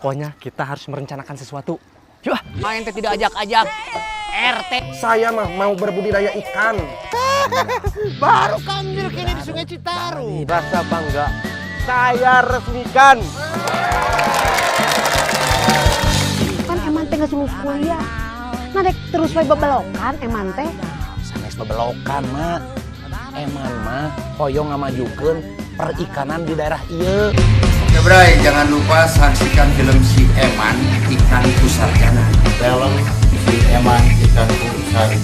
Pokoknya kita harus merencanakan sesuatu. Yuk ah. Main teh tidak ajak-ajak. RT. Saya mah mau berbudidaya ikan. Baru kambil kini di Sungai Citarum. Rasa bangga. Saya resmikan. Kan Eman teh geus lulus kuliah. Nah, dek terus we bebelokan Eman teh. Sanes bebelokan, Mak. Eman mah hoyong ngamajukeun perikanan di daerah ieu. Oke Bray, jangan lupa saksikan film Si Eman Ikanku Sarjana. Film Si Eman Ikanku Sarjana.